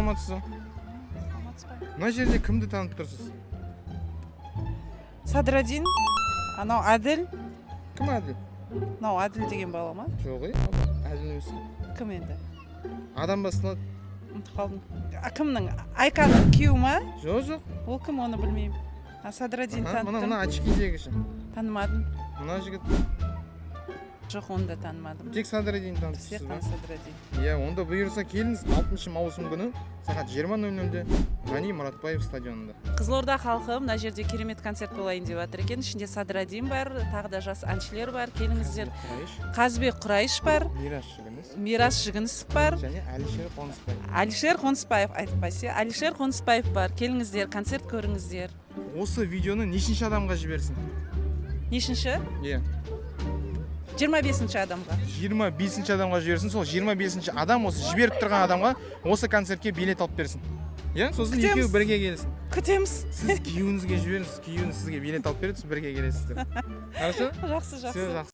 Саламатсыз ба? Саламатсыз ба? Мына жерде кімді танып тұрсыз? Садраддин, анау Әділ. Кім Әділ? Мынау Әділ деген бала ма? Жоқ, ей, Әділ емес. Кім енді? Адам басылады. Ұмытып қалдым. А, кімнің, Айканың күйеуі ма? Жоқ. Ол кім, оны білмеймін. А, Садраддин. Аха, мына Таныдым. Мына очкидегі ше? Танымадым. Мына жігіт? Жоқ, оны да танымадым. Тек Садраддин танып Тек тұрсыз ба? қана Садраддин. Иә, онда бұйырса, келіңіз 6 маусым күні сағат 20:00-де Ғани Мұратбаев стадионында. Қызылорда халқы, мына жерде керемет концерт болайын деп жатыр екен. Ішінде Садраддин бар, тағы да жас әншілер бар. Келіңіздер. Құрайш. Қазбек Құрайш бар. Мирас Жүгінісов. Мирас Жүгінісов бар. Және Әлішер Қонысбаев. Әлішер Қонысбаев, айтпайсы, Әлішер Қонысбаев бар. Келіңіздер, концерт көріңіздер. Осы видеоны нешінші адамға жіберсін? Нешінші? Иә. 25-ші адамға. 25-ші адамға жіберсін. Сол 25-ші адам осы жіберіп тұрған адамға осы концертке билет алып берсін, иә. Сосын Күтеміз. екеуі бірге келсін. Күтеміз. Сіз күйеуіңізге жіберіңіз, күйеуіңіз сізге билет алып береді, сіз бірге келесіздер. Хорошо? Жақсы. Все. Жақсы. Жақсы.